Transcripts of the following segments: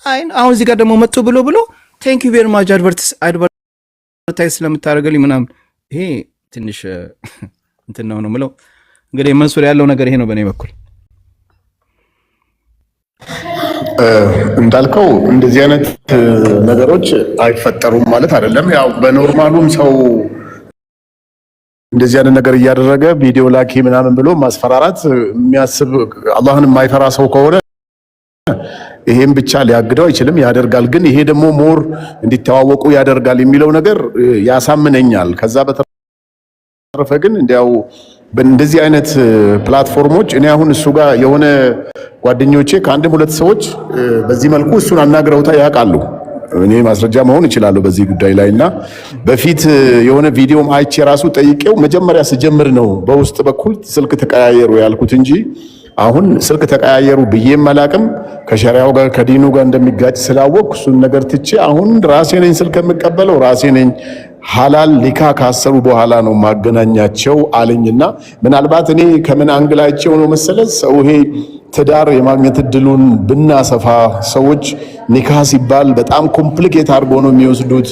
አይ አሁን እዚህ ጋር ደግሞ መጥቶ ብሎ ብሎ thank you very much advertise ስለምታደርገልኝ ምናምን፣ ይሄ ትንሽ እንትን ነው ነው የምለው። እንግዲህ መንሱር ያለው ነገር ይሄ ነው በእኔ በኩል። እንዳልከው እንደዚህ አይነት ነገሮች አይፈጠሩም ማለት አይደለም። ያው በ normal ኡም ሰው እንደዚህ አይነት ነገር እያደረገ ቪዲዮ ላኪ ምናምን ብሎ ማስፈራራት የሚያስብ አላህን የማይፈራ ሰው ከሆነ ይሄን ብቻ ሊያግደው አይችልም፣ ያደርጋል። ግን ይሄ ደግሞ more እንዲተዋወቁ ያደርጋል የሚለው ነገር ያሳምነኛል። ከዛ በተረፈ ግን እንዲያው እንደዚህ አይነት platform ኦች እኔ አሁን እሱ ጋር የሆነ ጓደኞቼ ከአንድም ሁለት ሰዎች በዚህ መልኩ እሱን አናግረውታ ያውቃሉ። እኔ ማስረጃ መሆን እችላለሁ በዚህ ጉዳይ ላይ። እና በፊት የሆነ ቪዲዮም አይቼ ራሱ ጠይቄው መጀመሪያ ስጀምር ነው በውስጥ በኩል ስልክ ተቀያየሩ ያልኩት እንጂ አሁን ስልክ ተቀያየሩ ብዬም አላቅም። ከሸሪያው ጋር ከዲኑ ጋር እንደሚጋጭ ስላወቅኩ እሱን ነገር ትቼ አሁን ራሴ ነኝ ስልክ የምቀበለው፣ ራሴ ነኝ። ሐላል ኒካ ካሰሩ በኋላ ነው ማገናኛቸው አለኝና ምናልባት እኔ ከምን angle አይቼው ነው መሰለ፣ ሰው ይሄ ትዳር የማግኘት እድሉን ብናሰፋ፣ ሰዎች ኒካ ሲባል በጣም complicate አድርጎ ነው የሚወስዱት።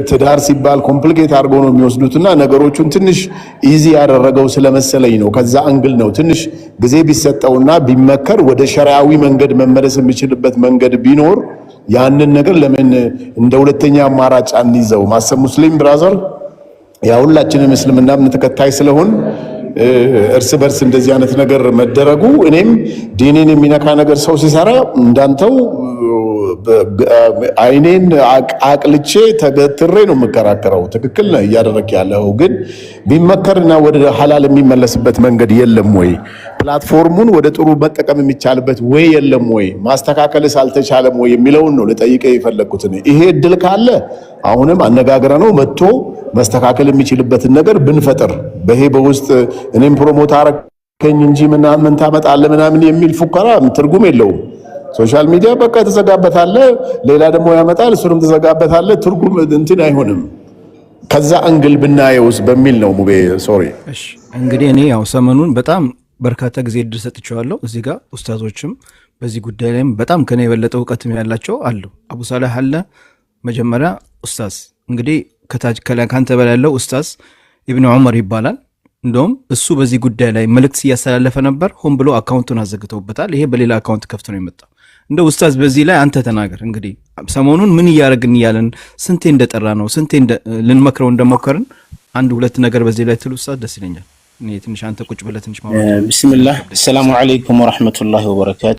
ትዳር ሲባል complicate አድርጎ ነው የሚወስዱት እና ነገሮቹን ትንሽ easy ያደረገው ስለመሰለኝ ነው። ከዛ angle ነው ትንሽ ጊዜ ቢሰጠውና ቢመከር ወደ ሸሪዓዊ መንገድ መመለስ የሚችልበት መንገድ ቢኖር ያንን ነገር ለምን እንደ ሁለተኛ አማራጭ አንይዘው? ማሰብ Muslim brother፣ ያ ሁላችንም እስልምና እምነት ተከታይ ስለሆን እርስ በርስ እንደዚህ አይነት ነገር መደረጉ እኔም ዲኔን የሚነካ ነገር ሰው ሲሰራ እንዳንተው አይኔን አቅልቼ ተገትሬ ነው የምከራከረው። ትክክል ነህ እያደረክ ያለው፣ ግን ቢመከርና ወደ ሐላል የሚመለስበት መንገድ የለም ወይ? Platform ኡን ወደ ጥሩ መጠቀም የሚቻልበት ወይ የለም ወይ? ማስተካከልስ አልተቻለም ወይ የሚለውን ነው ልጠይቀህ የፈለግኩት። ይሄ እድል ካለ አሁንም አነጋግረ ነው መጥቶ መስተካከል የሚችልበትን ነገር ብንፈጥር፣ በይሄ በውስጥ እኔም promote አረከኝ እንጂ ምናምን ታመጣለህ ምናምን የሚል ፉከራ ትርጉም የለውም። Social media በቃ ትዘጋበታለህ፣ ሌላ ደግሞ ያመጣል፣ እሱንም ትዘጋበታለህ። ትርጉም እንትን አይሆንም። ከዛ angle ብናየውስ በሚል ነው ሙቤ፣ sorry። እሺ፣ እንግዲህ እኔ ያው ሰሞኑን በጣም በርካታ ጊዜ እድል ሰጥቼዋለሁ። እዚህ ጋር ኡስታዞችም በዚህ ጉዳይ ላይም በጣም ከኔ የበለጠ እውቀትም ያላቸው አሉ። አቡ ሳላህ አለ። መጀመሪያ ኡስታዝ እንግዲህ ከታች ከአንተ በላይ ያለው ኡስታዝ ኢብኑ ዑመር ይባላል። እንደውም እሱ በዚህ ጉዳይ ላይ መልእክት እያስተላለፈ ነበር። ሆን ብሎ account ኡን አዘግተውበታል። ይሄ በሌላ account ከፍቶ ነው የመጣው። እንደ ኡስታዝ በዚህ ላይ አንተ ተናገር። እንግዲህ ሰሞኑን ምን እያደረግን እያለን ስንቴ እንደጠራ ነው፣ ስንቴ ልንመክረው እንደሞከርን አንድ ሁለት ነገር በዚህ ላይ ትሉ ኡስታዝ ደስ ይለኛል። እኔ ትንሽ አንተ ቁጭ ብለህ ትንሽ ማውራት። ቢስሚላህ፣ አሰላሙ አለይኩም ወረሕመቱላሂ ወበረካቱ።